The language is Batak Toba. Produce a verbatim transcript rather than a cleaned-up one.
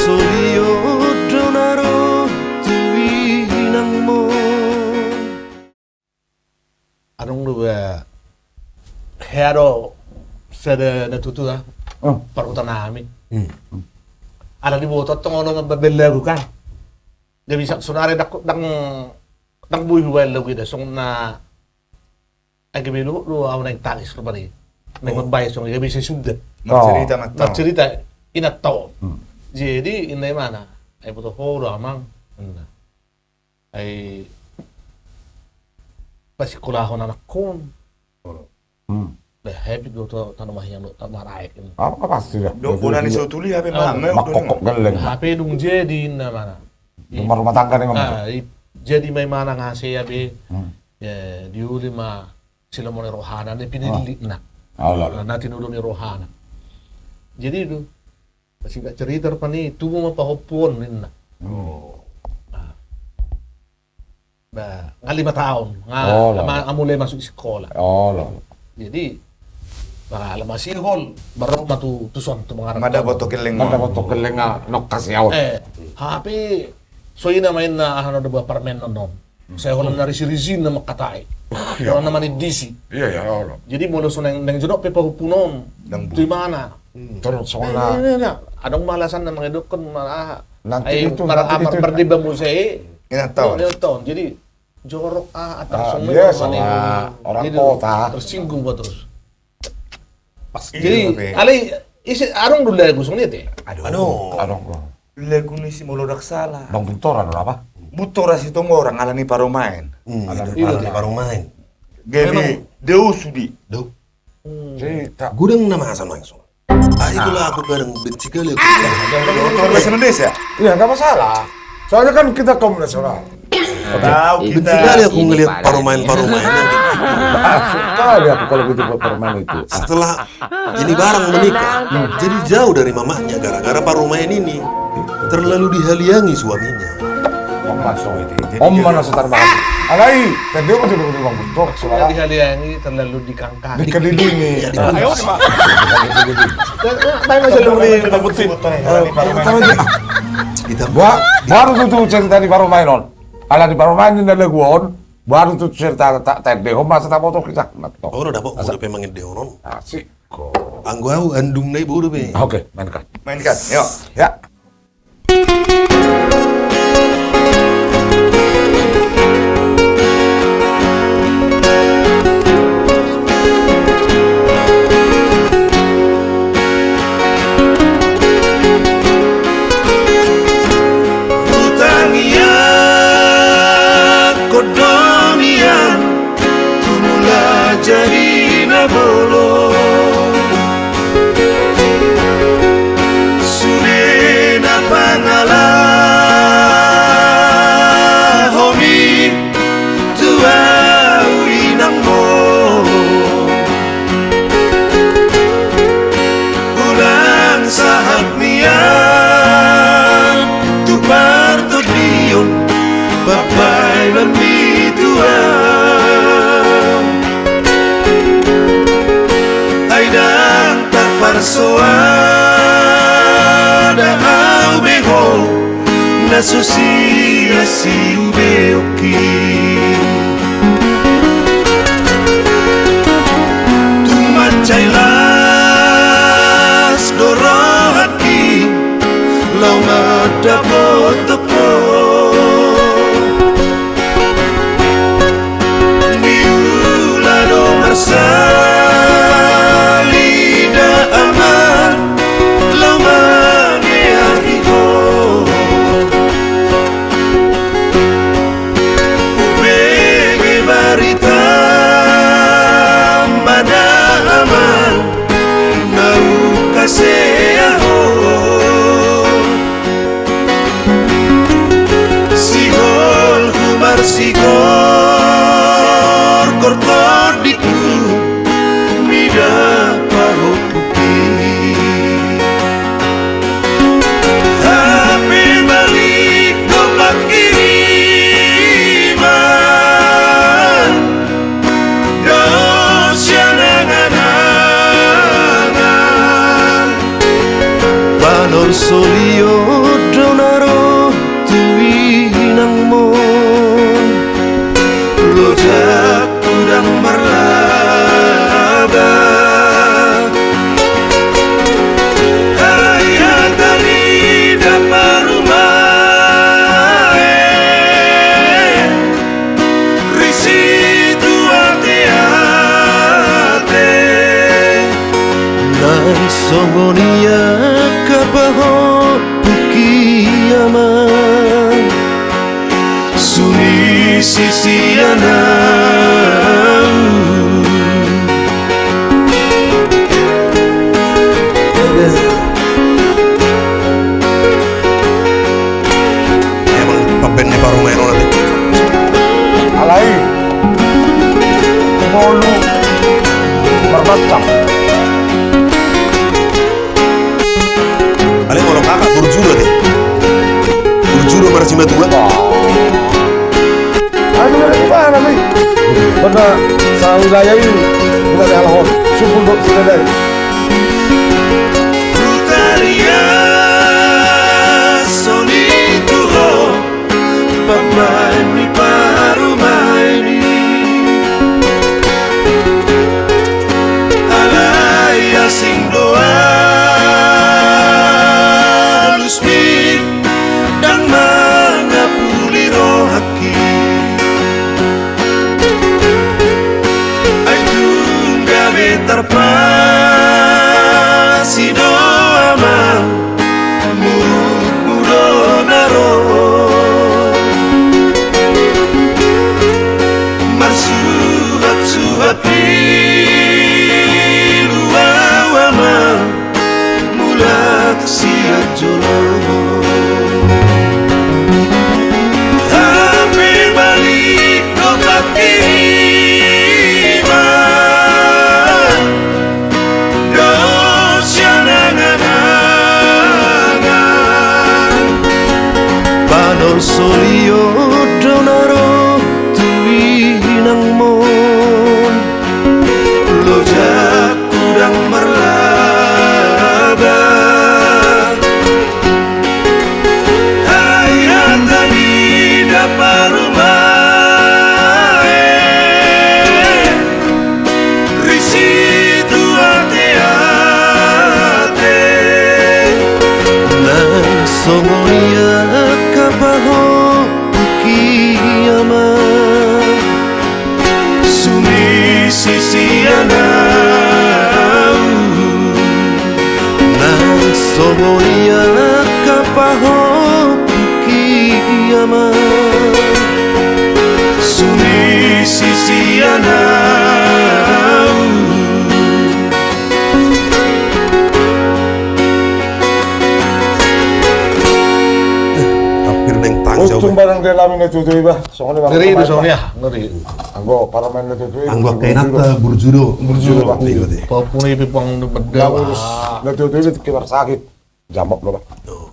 Soliot do na ro tu inangmu. Adong do ba, hea do sada na tutu, ah, parhuta nami. Ala diboto tong olo mambaen lagu kan. Dia bisa sonari ndang, ndang, ndang boi hubaen lagu i da songon na Ai gabe do, do au naeng tangis rupani. Naeng mambaen songon i gabe sai suda. Marcerita, marcerita inanta on. Jadi inna imana, ai boto ho do amang. Inna. Ai pasikkolahon anakkon. Bah, hape do tu tano mahiang do, tano maraek. Apa pasti da. Do, bona ni so tuli hape ma, ma, do. Hape dung jadi inna imana. Dung marumah tangga ni imana. Jadi ma imana nga hasea be. Diuli ma silomo ni rohana, na pinillit na. Na tinodong ni rohana. Jadi do, singkat cerita rupani tubu ma pahompu on ninna. Ba, nga lima taon, nga mulai masuk sikola. Jadi, ba, ala masihol, ba ro ma tu, tuson, tu Mangaran. Mada boto kelleng. Mada boto kelleng nga nongka siaon. Hape, so ina ma inna aha na do ba parmen on. Sai holan na risi-risi na mangkatai. Holan na manindisi. Jadi molo so naeng, naeng jonok pe pahompu on tu imana. Torus songon na. Adong ma alasan na mangidokkon ma aha. Ai itu, mar-, itu, mardeba muse. Inanta on. Jadi jorok ah, antar songon na. Orang kota. Tersinggung ba torus. Jadi alai ise adong do lagu songon i te. Adong. Lagu ni si molo ndang sala Bang Buntora do apa? Buntora Situmorang ala ni Parumaen. Ala ni Parumaen. Gabe dao sude. Dao. Godang na masa langsung. Ai itulah aku kadang benci kali aku. Bahasa Indonesia? Iya, nggak masalah. Soalnya kan kita kaum nasional. Tahu kita. Benci kali aku ngelihat parumaen-parumaen. Suka kali aku kalau gitu parumaen itu. Setelah ini barang menikah, jadi jauh dari mamanya gara-gara parumaen ini. Terlalu dihaliangi suaminya. Om mana setar banget. Alai, tadi aku juga udah ngomong tuh, suara. Dihaliangi, terlalu dikangkang. Dikelilingi. Ayo, Pak. Baru tuh cerita di parumaen on. Ala di parumaen ni na lagu on. Baru tu cerita tak tende ho masa tak foto kisah. Ora dapot mode pe mangende on. Asik. Anggo au andung nai bodo be. Oke, mainkan. Mainkan, yuk. Ya. Hutang ia, kodong ia, tu mula jadi na bolon. Sude na pangalahomi tu au inangmu. Ulang sahat nian tu partondion, babaen ni tuan. Ai ndang taparsoada au be ho, na so sia-sia be oki. Tung mansai las do rohangki, laho mandapothon ho. Niula do marsalita amang, laho mangeahi ho. Hubege barita ma da amang, na hukasea ho. Sihol hu marsigorgor tondingku, mida parompuki. Hape balik do pangkiriman, dao sian angan-angan. Panon soliot Songon i angka pahompu i, amang, sumisisian ahu. Emang pambaen ni parumaen on ate. Alai molo marmacam. Alai molo kakak burju do ate. Burju do marsimatua. Aduh, dari mana nih? Benda sang gaya ini. Bukan halahon. Sumpul do sudah dari. Hutariashon i tu ho, pambaen ni parumaen i. Alai asing do alusmi, ndang mangapuli rohangki. Ai tung gabe tarpasi do, amang, murukmu do na ro. Marsuhapsuhap pilu ahu, amang, mulak sian jolo. Hape balik do pangke i ma dohot sian angan-angan. Panolsolion do na ro tu inangmon, lojakku ndang marlaba. Ai hata ni da parumaen, risi tu ateate. Nang songon i angka pahompu i, amang, sumisisian ahu. Nang songon i angka pahompu i, amang, sumisisian ahu. Hampir neng tang. Untung barang dia lami na tutu iba. Songon i, Bang. Ngeri do songon i, ah, ngeri. Anggo parumaen na tutu i. Anggo angka inanta burju do. Burju do. Burju do, Bang. Iya, iya. Pahompu i pe pang beda. Urus na tutu i pe tingki marsakit. Jamot do, Bang. Oh.